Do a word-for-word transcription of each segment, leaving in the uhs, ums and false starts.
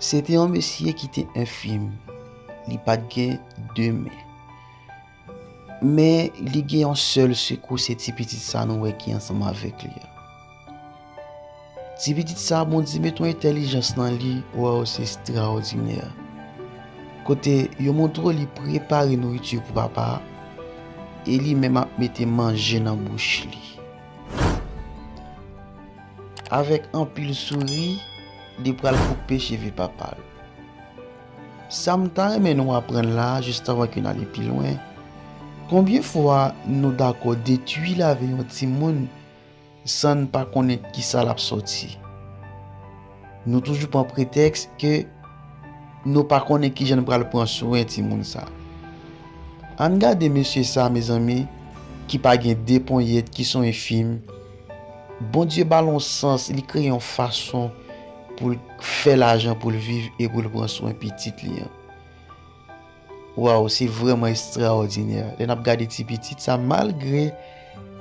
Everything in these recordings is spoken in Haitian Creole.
Se te yon mesye ki te enfim. Li pa t gen de men. Men li gen yon sèl sekou, se ti pitit sa nou wè ki ansanm avèk li a. Ti pitit sa, Bondye mete yon entèlijans nan li, waw, se estrawòdinè. Kote yo montre w li prepare nouriti pou papa a, e li menm ap mete manje nan bouch li. Avèk anpil souri, li pral koupe cheve papa l. Sa m ta renmen nou aprann la, jis anvan ke n ale pi lwen, konbyen fwa nou dakò detwi lavi yon timoun san n pa konnen kisa l ap sòti? Nou toujou pran pretèks ke nou pa konnen kijan n pral pran swen timoun sa. Ann gade mesye sa, mezanmi, ki pa gen de ponyèt, ki se yon enfim. Bondye ba l yon sans, li kreye yon fason pou l fè lajan, pou l viv e pou l pran swen pitit li an. Waw, se vrèman estrawòdinè. Lè n ap gade ti pitit sa, malgre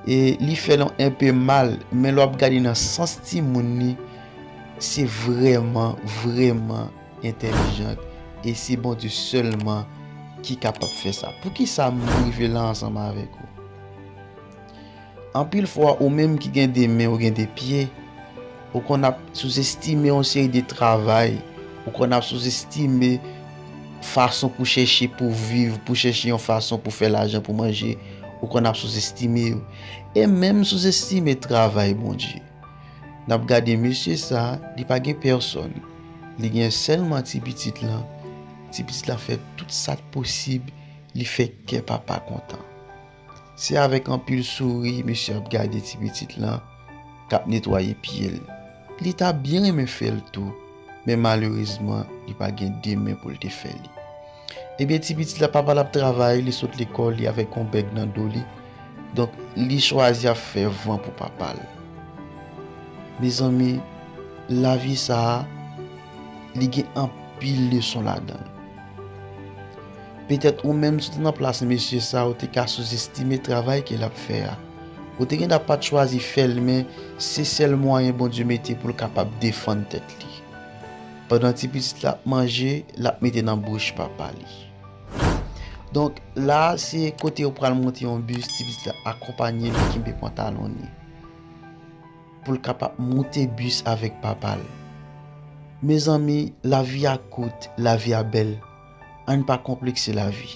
e li fè l yon enpe mal, men lè w ap gade nan sans timoun li, se vrèman, vrèman entèlijan. E se Bondye sèlman ki kapab fè sa. Poukisa m rive la ansanm avèk ou? Anpil fwa, ou menm ki gen de men, ou gen de pye, ou konn ap souzestime yon seri de travay, ou konn ap souzestime fason pou chèche pou viv, pou chèche yon fason pou fè lajan pou manje, ou konn ap souzestime yo. E menm souzestime travay Bondye. N ap gade mesye sa, li pa gen pèsòn. Li gen sèlman ti pitit lan. Ti pitit lan fè tout sa k posib, li fè kè papa kontan. Se avèk anpil souri mesye ap gade ti pitit lan k ap netwaye pye l. Li ta byen renmen fè l tou, men malerezman, li pa gen de men pou l te fè li. Ebyen, ti pitit la, papa l ap travay, li sot lekòl, li avèk yon bèg nan do li. Donk, li chwazi ap fè van pou papa l. Mezanmi, lavi sa a, li gen anpil leson ladan l. Petèt ou menm, si w te nan plas mesye sa a, ou te ka souzestime travay ke l ap fè a. Ou te gen dwa pa t chwazi fè l, men se sèl mwayen Bondye mete pou l kapab defann tèt li. Pandan ti pitit la ap manje, l ap mete nan bouch papa li. Donk, la, se kote yo pral monte yon bis, ti pitit la akonpanye li, kenbe pantalon li. Pou l kapab monte bis avèk papa l. Mezanmi, lavi a kout, lavi a bèl. Ann pa konplekse lavi.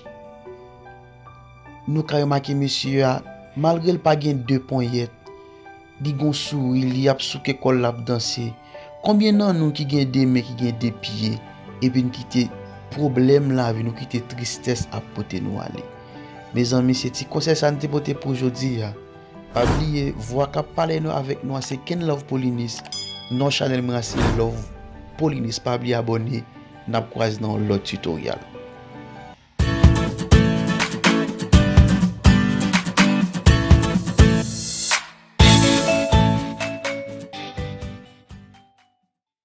Nou ka remake mesye a, malgre l pa gen de ponyèt, li gon souri, li ap souke kò l, l ap danse. Konbyen nan nou ki gen de men, ki gen de pye, epi n kite pwoblèm lavi, nou kite tristès ap pote nou ale? Mezanmi, se ti konsèy sa n te pote pou jodi a. Pa bliye, vwa k ap pale nou avèk nou an se Ken Love Polynesia. Non chanèl mwen an se Love Polynesia. Pa bliye abòne, n ap kwaze nan yon lòt tutorial.